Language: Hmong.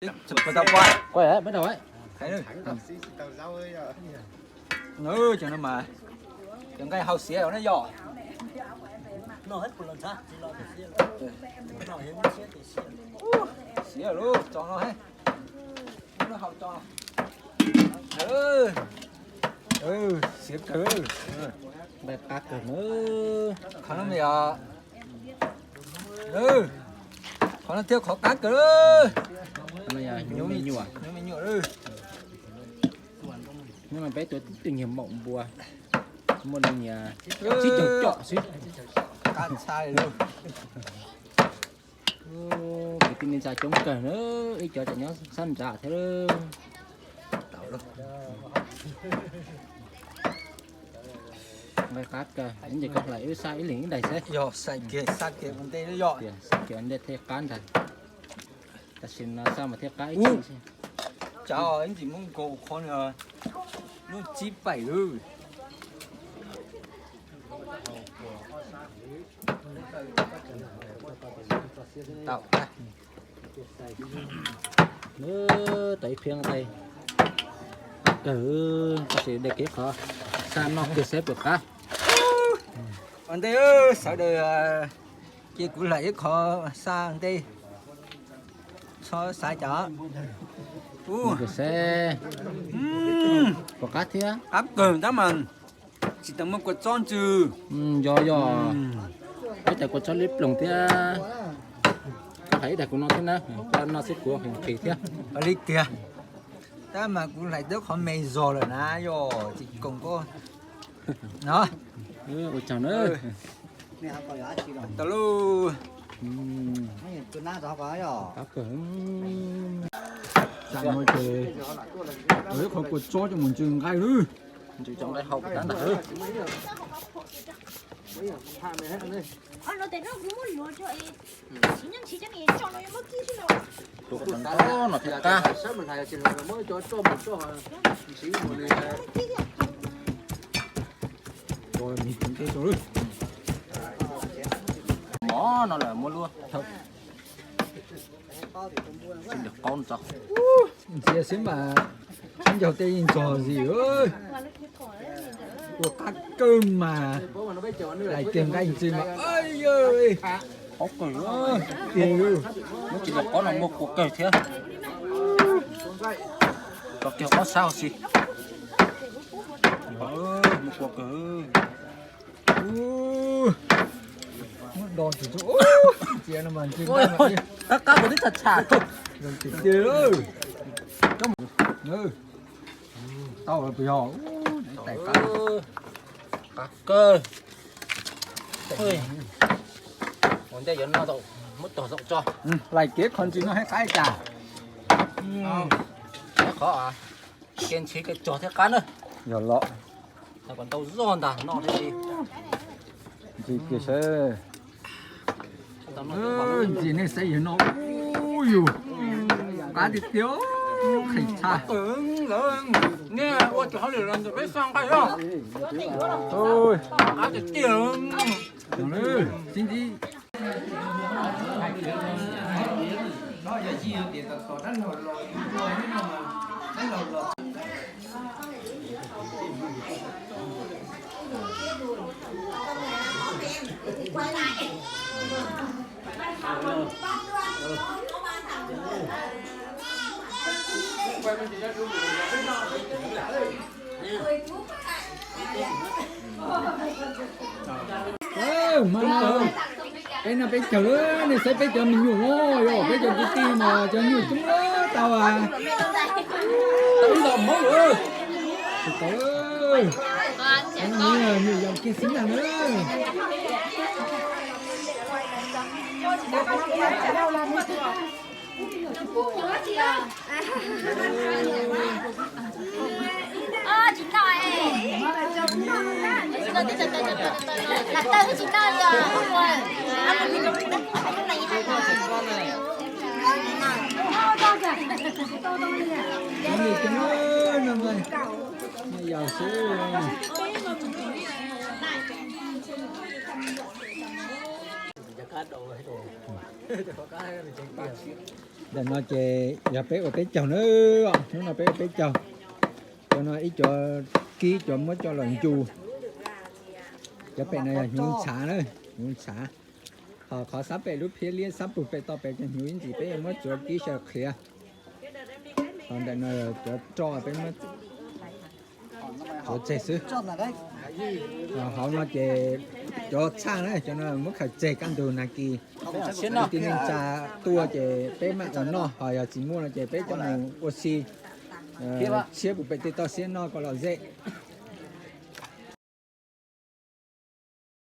Quay, bắt đầu ấy. Cov no mas cov nqaij hau xiav na yom. Xiav lub tso no, lub hau tso. Xiav kawg. Nqaij qab kawg na. Qhov no mas yog, qhov no thiab qhov qab kawg. Nyob me nyuam, nyob me nyuam. Nyob no peb tua tib tug nyiag maum npua, muaj li nyiag tsib caug com xwb. Qab ntxhab li lauj. Kwv tij neej tsa coob kawg na, ib cov tseem nyob sab nrad thiab. Nqaij qab kawg, ib ntsis koj hlais wb xaj ib leeg ib daim xwb. Yog xaj kiag, xaj kiag ua ntej yom. Xaj kiag ua ntej thiaj qab ntag. Tam sim no xaj mas thiaj qab ib txhis xwb. Cov ib ntsis muab nkaus qhov no, lub tsib paim lawm. Tau ib phiab nqaij kawg, tab sis de kev qhov xa no kiag saib puas qab. Ua ntej sawv daws, cia kuv hlais ib qho xa ntej, txhob xav cov. Saib puas qab thiab. Qab kawg tab mas tsis tau muaj kua txob ntsw. Yog yog, ib daim kua txob liab ploog thiab. Koj hais ib daim kuv no thiab na, koj no xwb kuv nqhis thiab. Li tiag, tab mas kuv hlais twb qhov me zog lawm na, yog tsis koom koj no. Ua tsaug na. Tau lauj. Ib qho kua txob coj mus ntsw nqaij lawm. Ntsw cov nqaij hau tab ntag. Tus no thiab qab. Mov no lawm muab luaj. Ntxiv xwb mas, ib ncaug tej yeej ntxog zis. Ua qab kawg mas, hlais kiag nqaij ntxiv mas, qaub kawg. Tiag, muab tsis hlais qab no muaj kua kawg thiab. Tso kiag qab sab xwb. Muaj kua kawg. Muab do tsis tso, txiav no mas ntxwg nqaij mas. Qab qab kuv twb tsham tsham. Zoo tiag tiag. Tau lawm puas yog? Tais qab. Qab kawg. Ua ntej yuav noj, muab tog zaum tso. Hlais kev qhov ntsis no thiab qab cas. Qhov kev ntxhib kev tsog thiab qab na. Yog los. Kom ntau zog ntag noj thiab li. Ntxim kiag seb. Ntxim nej saib yog no, ub yus, qab tiag tiag, qhev tshaj. Nej ua tsis hauj lwm los ntawm peb xaj nqaij os. Qab tiag tiag. Sib ntsib. Hma no, peb no peb caug lawm, nej saib peb cov me nyuam los yog peb cov kwv tij mas cov nyuj coob tau as. Tau ib los Hmoob lawm. Tsis tau, nyuam yaus kiag xwb ntag na. Nyuam yaus xwb. Ntawm no ces yog peb ua peb caug na, hnub no peb ua peb caug. Cov no ib cov kib cov muab coj los ncu. Cov pem no yog hnyuv ntshav na, hnyuv ntshav. Ho qhov sab pem lub phiab liab sab pug pem toj pem cov hnyuv ib ntsis peb yuav muab tsuav kib xyaw qhiav. Ho ntawm no cov roj peb muab tsuav tseg xwb. Hauv no ces cov txhaj na, cov no muab khaws tseg kaj ntug nag kis. Tib neeg tsa tuaj ces peb mam ua noj, ho yog tsis muaj no ces peb coj mus ua si tshiab pem tej toj siab noj kom lom zem.